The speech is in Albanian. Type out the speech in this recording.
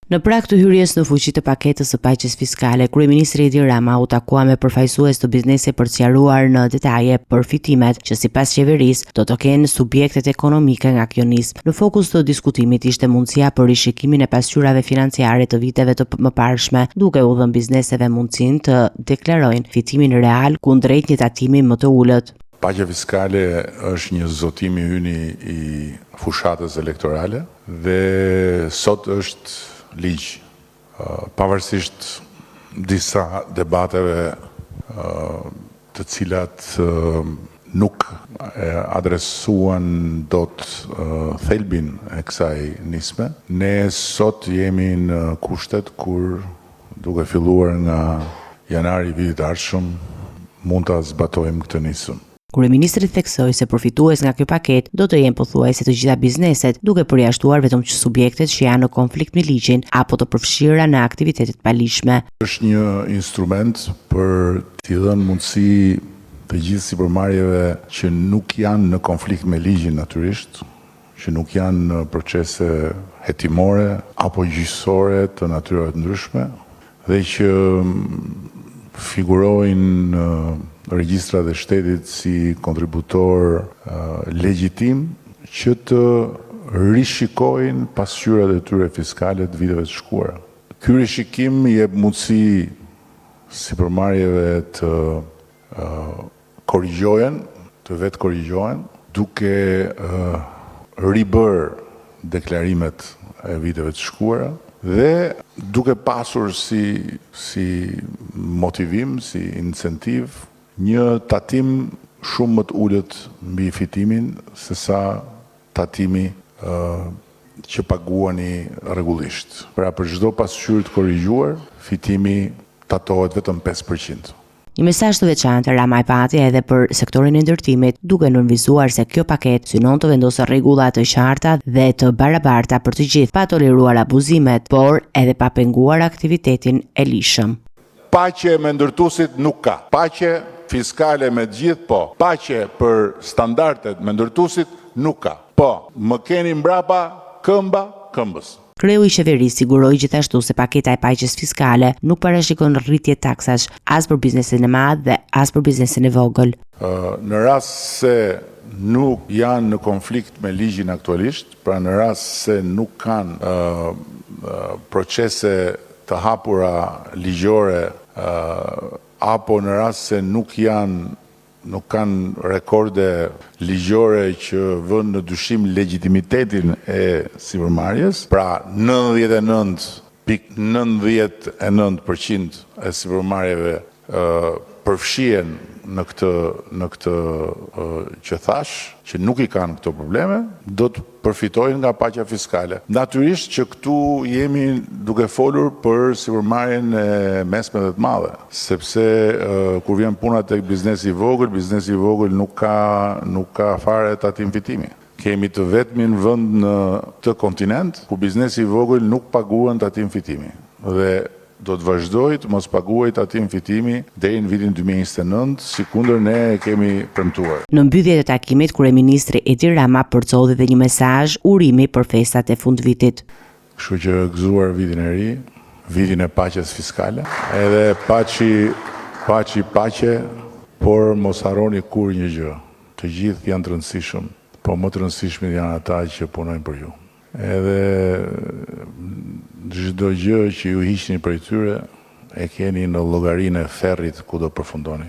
Në prag të hyrjes në fuqi të paketës së paqes fiskale, kryeministri Edi Rama u takua me përfaqësues të biznesit për të sqaruar në detaje përfitimet që sipas qeverisë do të kenë subjektet ekonomike nga kjo nismë. Në fokus të diskutimit ishte mundësia për rishikimin e pasqyrave financiare të viteve të mëparshme, duke u dhënë bizneseve mundësinë të deklarojnë fitimin real kundrejt një tatimi më të ulët. Paqja fiskale është një zotim i yni i fushatës elektorale dhe sot është ligj. Pavarësisht disa debateve të cilat nuk e adresuan dot thelbin e kësaj nisme, ne sot jemi në kushtet kur Duke filluar nga janari i vitit të ardhshëm, mund ta zbatojmë këtë nismë. Kryeministri theksoi se përfitues nga kjo paketë do të jenë pothuajse të gjitha bizneset, duke përjashtuar vetëm subjektet që janë në konflikt me ligjin apo të përfshira në aktivitete të paligjshme. Është një instrument për t'i dhënë mundësi të gjithë sipërmarrjeve që nuk janë në konflikt me ligjin natyrisht, që nuk janë në procese hetimore apo gjyqësore të natyrave të ndryshme dhe që figurojnë në regjistrat e shtetit si kontributorë legjitimë që të rishikojnë pasqyrat e tyre fiskale të viteve të shkuara. Ky rishikim i jep mundësi sipërmarrjeve të korrigjohen, të vetëkorrigjohen, duke ribërë deklarimet e viteve të shkuara dhe duke pasur si si motivim, si incentivë një tatim shumë më të ulët mbi fitimin sesa tatimi që paguani rregullisht. Pra për çdo pasqyrë të korrigjuar, fitimi tatohet vetëm 5%. Një mesazh të veçantë Rama e pati edhe për sektorin e ndërtimit, duke nënvizuar se kjo paketë synon të vendosë rregulla të qarta dhe të barabarta për të gjithë, pa toleruar abuzimet, por edhe pa penguar aktivitetin e ligjshëm. Paqe me ndërtuesit nuk ka. Paqe fiskale me të gjithë po. Paqe për standardet me ndërtuesit nuk ka. Po, më keni mbrapa këmba këmbës. Kreu i qeverisë siguroi gjithashtu se paketa e paqes fiskale nuk parashikon rritje taksash as për biznesin e madh dhe as për biznesin e vogël. Në rast se nuk janë në konflikt me ligjin aktualisht, pra në rast se nuk kanë procese të hapura ligjore apo në rast se nuk janë nuk kanë rekorde ligjore që vënë në dyshim legjitimitetin e sipërmarrjes, pra 99.99 për qind e sipërmarrjeve përfshihen në këtë në këtë që thashë, që nuk i kanë këto probleme, do të përfitojnë nga paqja fiskale. Natyrisht që këtu jemi duke folur për sipërmarrjen e mesme dhe të madhe, sepse kur vjen puna tek biznesi i vogël, biznesi i vogël nuk ka nuk ka fare tatim fitimi. Kemi të vetmin vend në këtë kontinent ku biznesi i vogël nuk paguan tatim fitimi dhe do të vazhdojë të mos paguajë tatim fitimi deri në vitin 2029, sikundër ne e kemi premtuar. Në mbyllje të takimit, kryeministri Edi Rama përcolli dhe një mesazh urimi për festat e fundvitit. Kështu që gëzuar vitin e ri, vitin e paqes fiskale, edhe paçi paçi paqe, por mos harroni kurrë një gjë, të gjithë janë të rëndësishëm, po më të rëndësishmit janë ata që punojnë për ju. Edhe çdo gjë që ju hiqni prej tyre, e keni në llogarinë e ferrit ku do përfundoni.